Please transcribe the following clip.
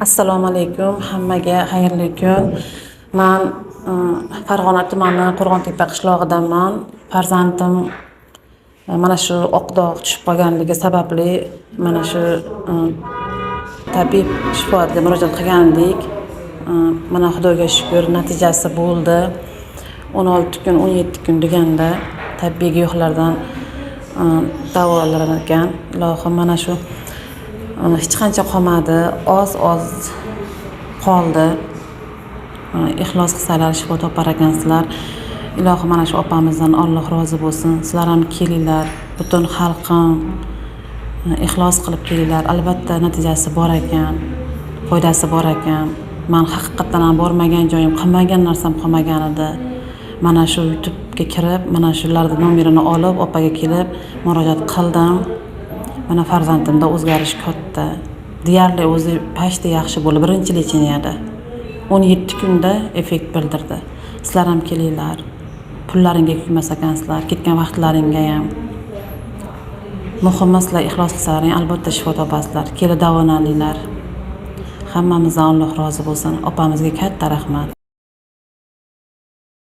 Assalomu alaykum, hammaga xayrli kun. Man Farg'ona tumani, Qo'rg'ontepa qishlog'idanman. Farzandim mana shu oq dog' tushib qolganligi sababli mana shu tabib shifoyatiga murojaat qilgandik. Mana, Xudoga shukur, natijasi bo'ldi. 16 kun, 17 kun deganda tabiiy giyohlardan davolanar ekan. Ilohim, mana shu hech qancha qolmadi, oz oz qoldi. Ixlos qilsalar, shifo topar ekansizlar. Ilohim, mana shu opamizdan Alloh rozi bo'lsin. Sizlar ham kelinglar, butun xalqim, ixlos qilib kelinglar. Albatta natijasi bor ekan, foydasi bor ekan. Man haqiqatdan ham bormagan joyim, qilmagan narsam qolmagan edi. Mana shu YouTubega kirib, mana shularni nomerini olib, opaga kelib murojaat qildim. Mana, farzandimda o'zgarish katta, deyarli o'zi почти yaxshi bo'ldi. Birinchi лечения da 17 kunda effekt bildirdi. Sizlar ham kelinglar, pullaringga kuymas ekansizlar, ketgan vaqtlaringga ham. Muhimi, sizlar ixlos qilsalaring, albatta shifo topasizlar. Kelib davolaninglar. Hammamizdan Alloh rozi bo'lsin. Opamizga katta rahmat.